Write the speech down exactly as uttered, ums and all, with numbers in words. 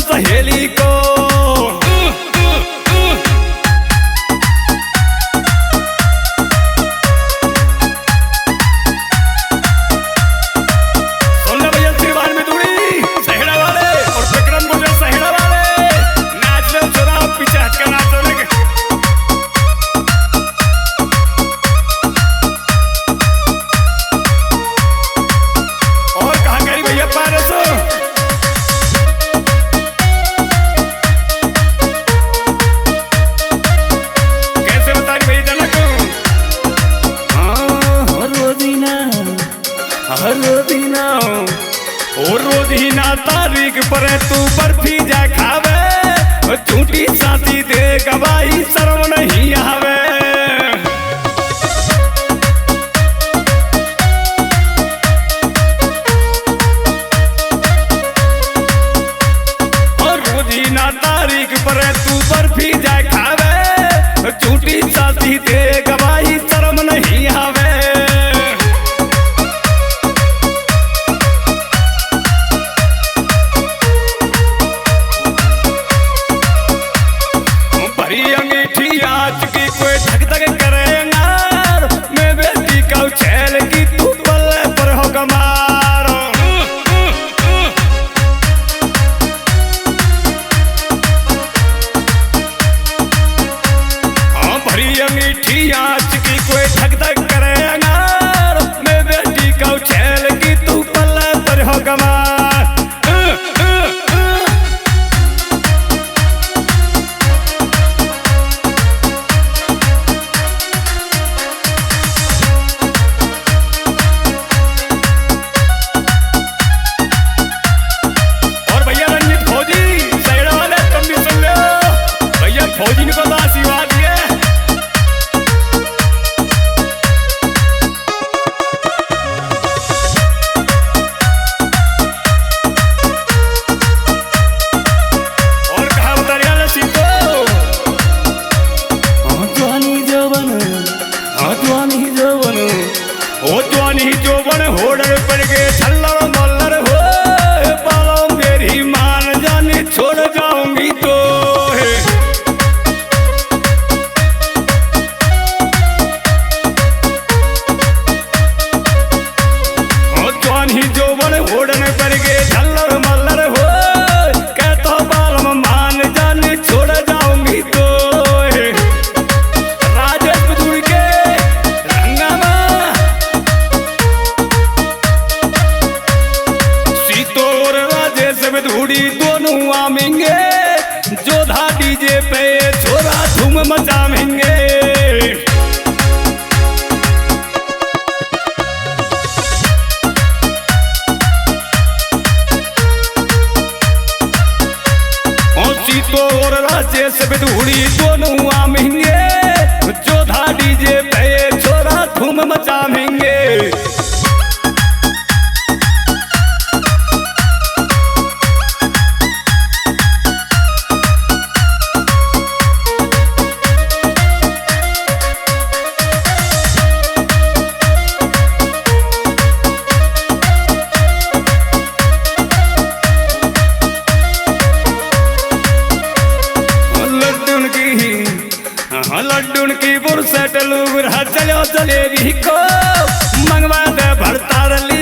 सहेली को। सुन ले भैया, श्रीमान में दूरी सहेड़ा वाले और विक्रम गुर्जर सहेड़ा वाले, नाच लो छोरा, पीछे हट के नाचो रे। और कहाँ गई भैया पारस? कैसे बता रही भैया जनक? हाँ, हर रोजीना, हर रोजीना, ओ रोजीना तारीख पर तू बर्फी जा खावे, ओ झूठी साथी दे गवाही शर्म नहीं आवे। और रोजीना तारीख पर तू बर्फी जाए खावे, झूठी साथी दे गवाही शर्म नहीं आवे। भरी अंगीठी आज की कोई धक धक करे अंगार, मैं बेटी का उछैल की तू पल्ले पर हो कमार। हाँ, भरी अंगीठी आज की कोई धक धक करे अंगार, मैं बेटी का उछैल की तू पल्ले पर हो कमार। और भैया रंजीत फौजी, सहेड़ा वाले, तुम भी सुन लो। भैया फौजी ने पता आशीर्वाद दिए। और कहा बता रहा है सीतो? हाँ, जवानी जवान, हाँ, जवानी जवान। ओ जवानी जोबन होड़न पड़ गए, छल्लर मल्लर हो, बालों मेरी मान जाने छोड़ जाऊंगी तो। ओ जवानी जोबन होड़न पड़ गए, छल्लर मल्लर हो, कहता बालम मान जाने छोड़ जाऊंगी तो। राजेश बदूड़ी के रंगा में सीतो और राजेश बदूड़ी दोनों आवेंगे, जोधा डीजे पे छोरा धूम मचावेंगे। ओ सीतो और राजेश बदूड़ी दोनों आवेंगे, जोधा डीजे पे छोरा धूम मचावेंगे। लड्डुन की, हाँ, लड्डुन की बुरसट लूर, हाँ, चलो जलेबी को मंगवा दे भरतार ली।